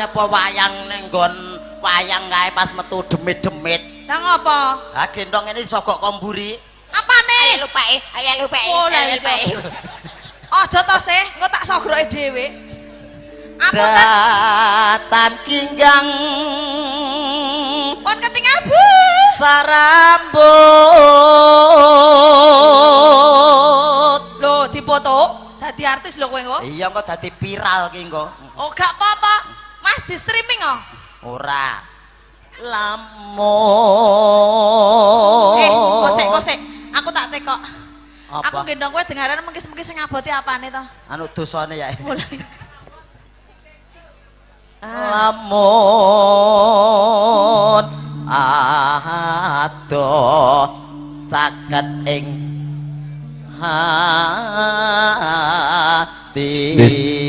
Apa wayang ning nggon wayang kae pas metu demit-demit. Lah ngopo? Ha gendong ini sogok komburi. Apane? Ayo lupake, ayo lupake. Oh, lah ayo iso. lupake. Aja to sih, engko tak sogroke dhewe. Apunten, Datan kinggang pun ketinggal Bu. Sarambut. Lho, dipoto dadi artis lho kowe engko. Iya engko dadi viral ki engko. Oh, gak apa-apa. Mas di streaming oh. Ora. Lamun. Eh, kosek kosek. Aku tak tekok. Apa? Aku gendong kowe dengaran mengkis-mengkis sing abote apane to? Anu dosane ya. Mulai. Ah. Lamun adoh caket ing hati. Wis.